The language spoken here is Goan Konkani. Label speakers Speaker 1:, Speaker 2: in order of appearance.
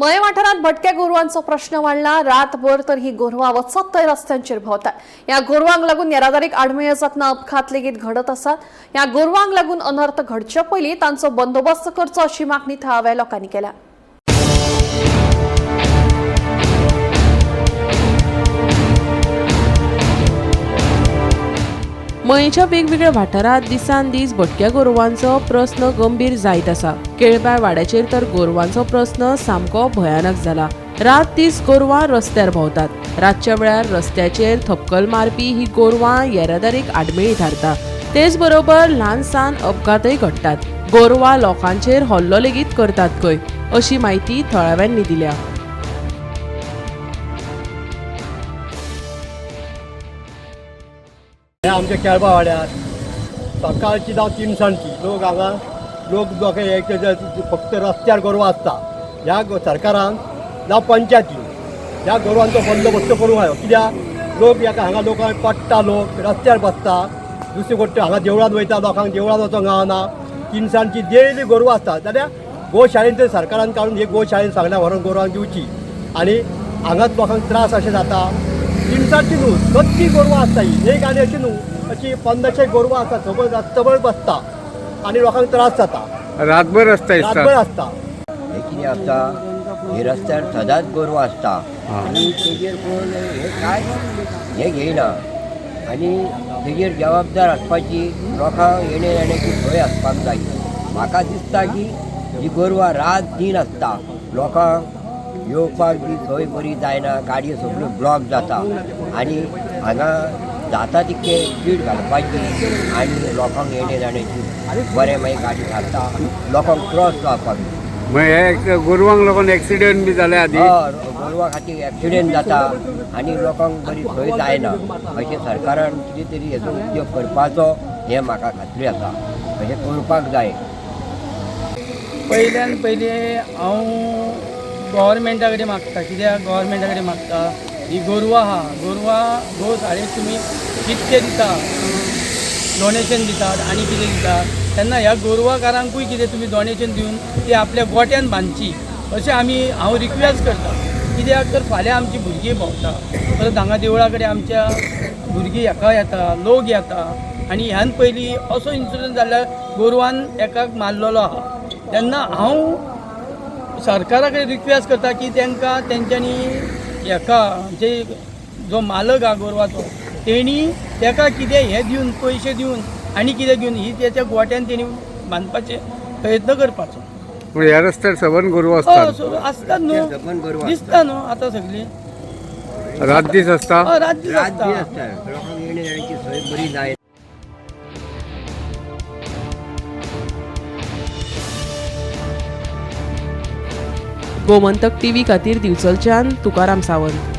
Speaker 1: मये वाठारांत भटक्या गोरवांचो प्रश्न वाडला. रातभर तर ही गोरवां वचत थंय रस्त्यांचेर भोंवतात. ह्या गोरवांक लागून येरादारीक आडमेळ जातना अपघात लेगीत घडत आसात. ह्या गोरवांक लागून अनर्थ घडचे पयलीं तांचो बंदोबस्त करचो अशी मागणी थळाव्या लोकांनी केल्या.
Speaker 2: मयेच्या वेगवेगळ्या वाठारांत दिसान दीस भटक्या गोरवांचो प्रस्न गंभीर जायत आसा. केळबाय वाड्याचेर तर गोरवांचो प्रस्न सामको भयानक जाला. रात दीस गोरवां रस्त्यार भोंवतात. रातच्या वेळार रस्त्याचेर थपकल मारपी ही गोरवां येरादारीक आडमेळी थारता. तेच बरोबर ल्हान सान अपघातय घडटात. गोरवां लोकांचेर हल्लो लेगीत करतात खंय, अशी म्हायती थळाव्यांनी दिल्या.
Speaker 3: हे आमच्या केळबा वाड्यार सकाळची जावं तिनसांजची लोक हांगा लोक दोके एक फक्त रस्त्यार गोरवां आसता. ह्या सरकारान जावं पंचायतीन ह्या गोरवांचो बंदोबस्त करूंक जायो. कित्याक लोक हेका हांगा लोकांक पडटा, लोक रस्त्यार बसता. दुसरी गोश्ट हांगा देवळांत वयता, लोकांक देवळांत वचोंक गावना. तिनसांजची डेली गोरवां आसता जाल्यार गोशाळेन तर सरकारान काडून हे गोशाळेन सगळ्या व्हरोन गोरवांक दिवची आनी हांगाच लोकांक त्रास अशें जाता. तिनसांजची न्हू, सदची गोरवां आसता ही एक आनी अशी न्हू, अशी 1500 गोरवां आसता, सगळं रस्तभर बसता आनी लोकांक त्रास जाता.
Speaker 4: रातभर आसता.
Speaker 3: रातभर आसता.
Speaker 5: हे कितें आसता, हे रस्त्यार सदांच गोरवां आसता आनी तेजेर कोण हे काय हे घेयना आनी तेजेर जबाबदार आसपाची लोकांक येणे जाण्याची सोय आसपाक जाय. म्हाका दिसता की ही गोरवां रात दीन आसता, लोकांक येवपाक बी सोय बरी जायना, गाडयो सगळ्यो ब्लॉक जाता आनी हांगा जाता तितके स्पीड घालपाची आनी लोकांक येणे जाण्याची बरें मागीर गाडी घालता, लोकांक क्रॉस जावपाक.
Speaker 4: मग हे गोरवांक लागून एक्सिडेंट बी जाले आदी.
Speaker 5: हय, गोरवां खातीर एक्सिडेंट जाता आनी लोकांक बरी सोय जायना. अशें सरकारान कितें तरी हेजो उद्योग करपाचो हें म्हाका खात्री आसा, अशें करपाक जाय.
Speaker 6: पयल्यान पयलीं हांव गोवोरमेंटा कडेन मागता. कित्याक गोवोरमेंटा कडेन मागता, ही गोरवां आहा, गोरवां गोशाळेक तुमी कितके दिता, डोनेशन दितात आनी कितें दितात, तेन्ना ह्या गोरवांकारांकूय कितें तुमी डोनेशन दिवन ती आपल्या गोट्यान बांदची अशें आमी हांव रिक्वेस्ट करता. कित्याक तर फाल्यां आमची भुरगीं भोंवता, परत हांगा देवळा कडेन आमच्या भुरगीं हेका येता, लोक येता आनी ह्यान पयलीं असो इन्सिडंट जाल्ल्यार गोरवान एकाक मारलेलो आहा. तेन्ना हांव सरकारा कडेन रिक्वेस्ट करता की तांकां तेंच्यांनी हेका जे जो मालक आहा गोरवाचो तेणी तेका कितें हें दिवन, पयशे दिवन आनी कितें दिवन ही तेच्या गोट्यान तेणी बांदपाचे प्रयत्न करपाचो.
Speaker 4: पूण ह्या रस्त्यार सबंद गोरवां
Speaker 6: हय,
Speaker 4: असतात.
Speaker 6: सो आसतात न्हू,
Speaker 5: सबंद गोरवां.
Speaker 6: दिसता न्हू आतां सगळीं.
Speaker 4: रात दीस आसता.
Speaker 6: हय, रात दीस
Speaker 5: रात दीन
Speaker 6: आसता.
Speaker 5: आसता, लोकांक येणे जाण्याची सोय बरी जाय.
Speaker 2: गोमंतक टीव्ही खातीर दिवचलच्यान तुकाराम सावंत.